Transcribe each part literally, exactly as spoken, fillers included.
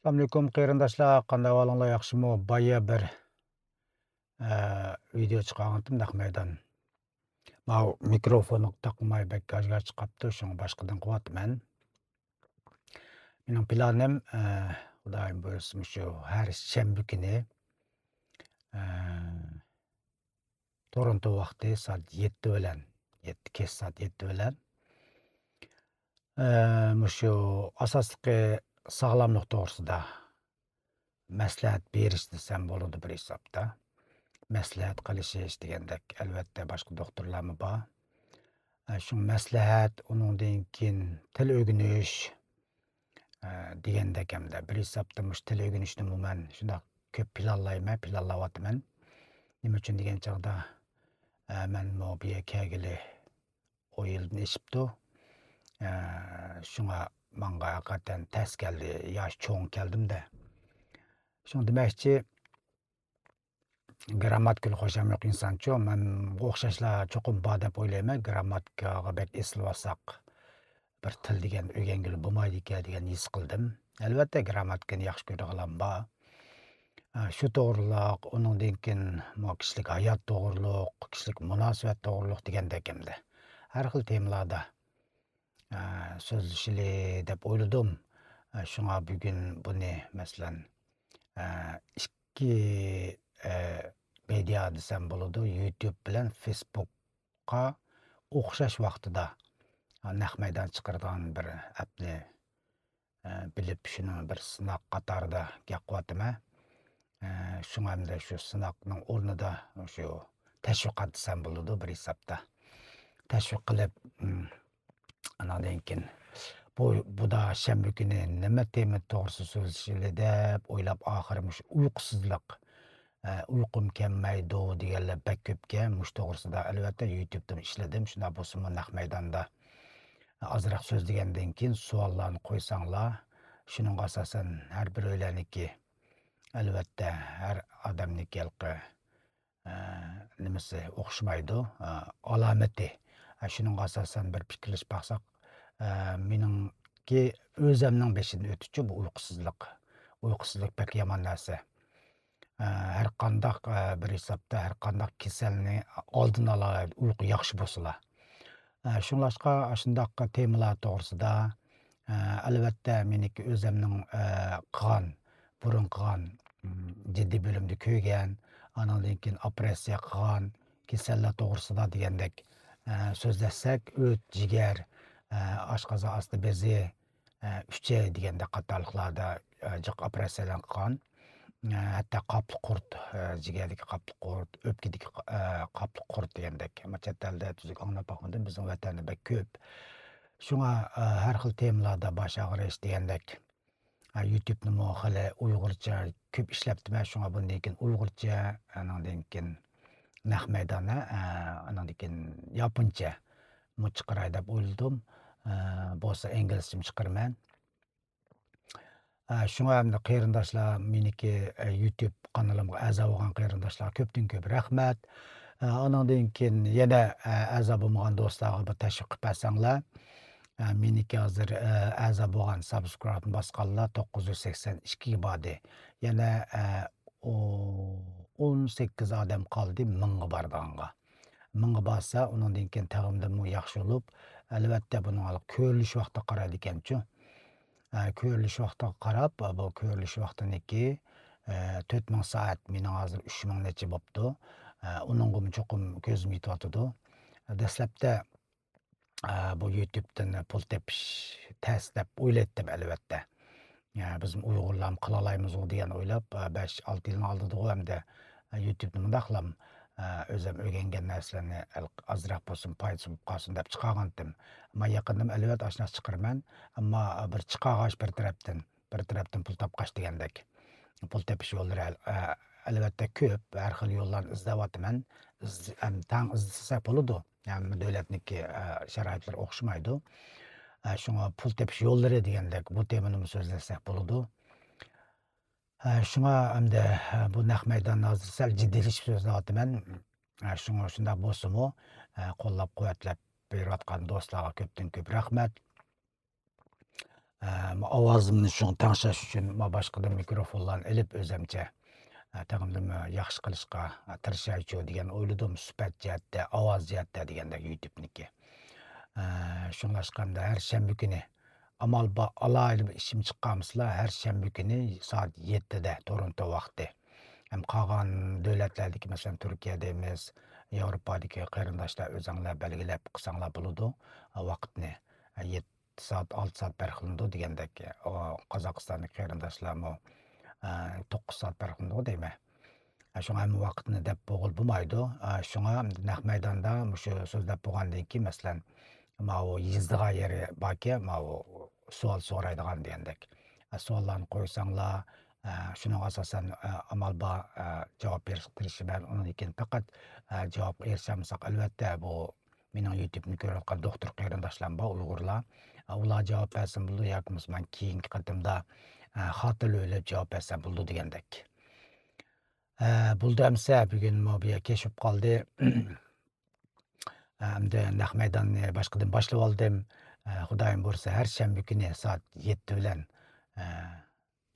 ئەسسالامۇئەلەيكۇم قېرىنداشلار، قانداق ئەھۋالىڭلار، ياخشىمۇ؟ بايا بىر، ئە، ۋىدېئو چىقارغانتىم، نەق مەيدان. ماۋۇ مىكروفوننى تاقىماي بەك گاژ-گاژ چىقىپتۇ، شۇڭا باشقىدىن قىلىۋاتىمەن. مېنىڭ پىلانىم، ئە، خۇدايىم بۇيرۇسا، مۇشۇ ھەر شەنبە كۈنى، ئە، تورونتو ۋاقتى سائەت يەتتە بىلەن، يەتتە، كەچ سائەت يەتتە بىلەن، ئە، مۇشۇ ئاساسلىقى ساغلاملىق توغرىسىدا مەسلىھەت بېرىش دېسەم بولىدۇ بىر ھېسابتا. مەسلىھەت قىلىشىش دېگەندەك، ئەلۋەتتە باشقا دوختۇرلارمۇ بار. ئە، شۇ مەسلىھەت، ئۇنىڭدىن كېيىن تىل ئۆگىنىش، ئە، دېگەندەك ھەمدە بىر ھېسابتا مۇشۇ تىل ئۆگىنىشنىمۇ مەن شۇنداق كۆپ پىلانلايمەن، پىلانلاۋاتىمەن. نېمە ئۈچۈن دېگەن چاغدا، ئە، مەنمۇ بۇ يەرگە كەلگىلى ئون يىلدىن ئېشىپتۇ. ئە، شۇڭا ماڭا ھەقىقەتەن تەس كەلدى، ياش چوڭ كەلدىمدە. شۇڭا دېمەكچى، گىرامماتىكىلىق خوشام يوق ئىنسانچۇ، مەنغا ئوخشاشلا چوقۇم بار دەپ ئويلايمەن. گىرامماتىكىغا بەك ئېسىلىۋالساق، بىر تىل دېگەن ئۆگەنگىلى بولمايدىكەن دېگەن ھېس قىلدىم. ئەلۋەتتە، گىرامماتىكىنى ياخشى كۆرىدىغانلارمۇ بار. ئە، شۇ توغرىلىق، ئۇنىڭدىن كېيىن مانا كىشىلىك ھايات توغرۇلۇق، كىشىلىك مۇناسىۋەت توغرۇلۇق دېگەندەك ھەمدە ھەر خىل تېمىلاردا، ئە، سۆزلىشىلى دەپ ئويلىدىم. ئە، شۇڭا بۈگۈن بۇنى، مەسىلەن، ئە، ئىككى، ئە، مېدىيا دېسەم بولىدۇ، يۇتيۇب بىلەن فېيسبۇكقا ئوخشاش ۋاقتىدا، ئە، نەق مەيدان چىقىرىدىغان بىر ئەپنى، ئە، بىلىپ، شۇنى بىر سىناق قاتارىدا گەپ قىلىۋاتىمەن. ئە، شۇڭا ئەمدى شۇ سىناقنىڭ ئورنىدا شۇ تەشۋىقات دېسەم بولىدۇ بىر ھېسابتا. تەشۋىق قىلىپ، ئم، ئاناندىن كېيىن بۇ، بۇدا شەنبە كۈنى نېمە تېما توغرىسىدا سۆزلىشىلى دەپ ئويلاپ، ئاخىرى مۇشۇ ئۇيقۇسىزلىق، ئە، ئۇيقۇم كەلمەيدۇ دېگەنلەر بەك كۆپكەن. مۇشۇ توغرىسىدا ئەلۋەتتە يۇتيۇبتىمۇ ئىشلىدىم. شۇنداق بولسىمۇ نەق مەيداندا ئازراق سۆزلىگەندىن كېيىن سوئاللارنى قويساڭلار، شۇنىڭغا ئاساسەن ھەر بىرەيلەننىكى، ئەلۋەتتە، ھەر ئادەمنىڭكى ھېلىقى، ئە، نېمىسى ئوخشىمايدۇ، ئە، ئالامىتى. ئە، شۇنىڭغا ئاساسەن بىر پىكىرلىشىپ باقساق، ئە، مېنىڭكى ئۆزەمنىڭ بېشىدىن ئۆتۈچى بۇ ئۇيقۇسىزلىق. ئۇيقۇسىزلىق بەك يامان نەرسە. ئە، ھەر قانداق، ئە، بىر ھېسابتا ھەر قانداق كېسەلنى ئالدىنى ئالا، ئۇيقۇ ياخشى بولسىلا. ئە، شۇڭلاشقا ئاشۇنداق تېمىلار توغرىسىدا، ئە، ئەلۋەتتە، مېنىڭكى ئۆزەمنىڭ، ئە، قىلغان، بۇرۇن قىلغان، ئىم، جىددىي بۆلۈمدە كۆرگەن، ئانىڭدىن كېيىن ئوپېراتسىيە قىلغان كېسەللەر توغرىسىدا دېگەندەك، ئە، سۆزلەشسەك، ئۆت، جىگەر، ئە، ئاشقازان ئاستى بېزى، ئە، ئۈچەي دېگەندەك قاتارلىقلاردا، ئە، جىق ئوپېراتسىيەلەرنى قىلغان. ئە، ھەتتا قاپلىق قۇرت، ئە، جىگەردىكى قاپلىق قۇرت، ئۆپكىدىكى قا-، ئە، قاپلىق قۇرت دېگەندەك. ئەمما چەت ئەلدە تۈزۈك ئاڭلاپ باقمىدىم، بىزنىڭ ۋەتەندە بەك كۆپ. شۇڭا، ئە، ھەر خىل تېمىلاردا باش ئاغرىش دېگەندەك. ئە، يۇتيۇبنىمۇ خېلى ئۇيغۇرچە كۆپ ئىشلەپتىمەن، شۇڭا بۇندىن كېيىن ئۇيغۇرچە، ئانىڭدىن كېيىن نەق مەيدان، ئە، ئانىڭدىن كېيىن ياپونچە مۇ چىقىراي دەپ ئويلىدىم. ئە، بولسا ئىنگلىزچىمۇ چىقىرىمەن. ئە، شۇڭا ئەمدى قېرىنداشلار، مېنىڭكى، ئە، يۇتيۇب قانىلىمغا ئەزا بولغان قېرىنداشلارغا كۆپتىن كۆپ رەھمەت. ئە، ئانىڭدىن كېيىن يەنە، ئە، ئەزا بولمىغان دوستلارغا بىر تەشۋىق قىلىپ بەرسەڭلار. ئە، مېنىڭكى ھازىر، ئە، ئەزا بولغان، سابسكرايبنى باسقانلار توققۇز يۈز سەكسەن ئىككىگە باردى. يەنە، ئە، ئو-، ئون سەككىز ئادەم قالدى مىڭغا بارىدىغانغا. مىڭغا بارسا، ئۇنىڭدىن كېيىن تېخىمۇ ياخشى بولۇپ، ئەلۋەتتە، بۇنىڭ كۆرۈلۈش ۋاقتىغا قارايدىكەنچۇ. ئە، كۆرۈلۈش ۋاقتىغا قاراپ، بۇ كۆرۈلۈش ۋاقتىنىڭكى، ئە، تۆت مىڭ سائەت، مېنىڭ ھازىر ئۈچ مىڭ نەچچە بوپتۇ. ئە، ئۇنىڭغىمۇ چوقۇم كۆزۈم يېتىۋاتىدۇ. دەسلەپتە، ئە، بۇ يۇتيۇبتىن پۇل تېپىش تەس دەپ ئويلايتتىم، ئەلۋەتتە. ئە، بىزمۇ ئۇيغۇرلارمۇ قىلالايمىزغۇ دېگەن ئويلاپ، ئە، بەش، ئالتە يىلنىڭ ئالدىدىغۇ ئەمدى، ئە، يۇتيۇبنى مۇنداقلام، ئە، ئۆزۈم ئۆگەنگەن نەرسىلەرنى ئازراق بولسۇن، پايدىسى بولۇپ قالسۇن دەپ چىقارغانتىم. ئەمما يېقىندىن ئەلۋەتتە ئاشۇنداق چىقىرىمەن. ئەمما بىر چىقارغاچ بىر تەرەپتىن، بىر تەرەپتىن پۇل تاپقاچ دېگەندەك. پۇل تېپىش يوللىرى ئەل-، ئە، ئەلۋەتتە كۆپ، ھەر خىل يوللارنى ئىزدەۋاتىمەن. ئىز-، ئەم، تەڭ ئىزدىسەك بولىدۇ. ھەممە دۆلەتنىڭكى، ئە، شارائىتلىرى ئوخشىمايدۇ. ئە، شۇڭا پۇل تېپىش يوللىرى دېگەندەك بۇ تېمىنىمۇ سۆزلەشسەك بولىدۇ. ئە، شۇڭا ئەمدى، ئە، بۇ نەق مەيداندا ھازىر سەل جىددىيلىشىپ سۆزلەۋاتىمەن. ئە، شۇڭا شۇنداق بولسىمۇ، ئە، قوللاپ قۇۋۋەتلەپ بېرىۋاتقان دوستلارغا كۆپتىن كۆپ رەھمەت. ئە، ئاۋازىمنى شۇڭا تەڭشەش ئۈچۈن ما باشقىدىن مىكروفونلارنى ئېلىپ ئۆزەمچە، ئە، تېخىمۇ ياخشى قىلىشقا، ئە، تىرىشايچۇ دېگەن ئويلىدىم. سۈپەت جەھەتتە، ئاۋاز جەھەتتە دېگەندەك يۇتۇبنىڭكى. ئە، شۇڭلاشقاندا ھەر شەنبە كۈنى ئامال بار، ئالاھىدە بىر ئىشىم چىققانمىسىلا، ھەر شەنبە كۈنى سائەت يەتتىدە تورونتو ۋاقتى. ھەم قالغان دۆلەتلەردىكى، مەسىلەن، تۈركىيە دەيمىز، ياۋروپادىكى قېرىنداشلار ئۆزەڭلار بەلگىلەپ قىلساڭلار بولىدۇ، ۋاقىتنى. يەتتە سائەت، ئالتە سائەت پەرقلىنىدۇ دېگەندەك. ئۇ قازاقىستاندىكى قېرىنداشلارمۇ، ئە، توققۇز سائەت پەرقلىنىدۇ دەيمەن. ئە، شۇڭا ھەممە ۋاقىتنى دەپ بولغىلى بولمايدۇ. ئە، شۇڭا نەق مەيداندا مۇشۇ سۆزلەپ بولغاندىن كېيىن، مەسىلەن، ماۋۇ يېزىدىغان يېرى باركەن، ماۋۇ سوئال سورايدىغان دېگەندەك. ئە، سوئاللارنى قويساڭلار، ئە، شۇنىڭغا ئاساسەن، ئە، ئامال بار، ئە، جاۋاب بېرىشكە تىرىشىمەن. ئۇنىڭدىن كېيىن پەقەت، ئە، جاۋابقا ئېرىشەلمىسەك، ئەلۋەتتە، بۇ مېنىڭ يۇتۇبنى كۆرۈۋاتقان دوختۇر قېرىنداشلارم بار، ئۇيغۇرلار. ئە، ئۇلار جاۋاب بەرسىمۇ بولىدۇ ياكى بولمىسا مەن كېيىنكى قېتىمدا، ئە، خاتىرىلىۋېلىپ جاۋاب بەرسەم بولىدۇ دېگەندەك. ئە، بولدى ئەمىسە، بۈگۈنمۇ بۇ يەر كەچ بولۇپ قالدى. ئەمدى نەق مەيداننى باشقىدىن باشلىۋالدىم. ئە، خۇدايىم بۇيرۇسا، ھەر شەنبە كۈنى سائەت يەتتە بىلەن، ئە،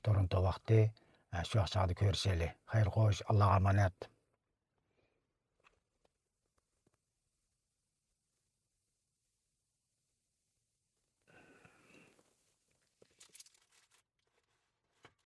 تورونتو ۋاقتى، ئە، شۇ چاغدا كۆرۈشەيلى. خەير خوش، ئاللاغا ئامانەت.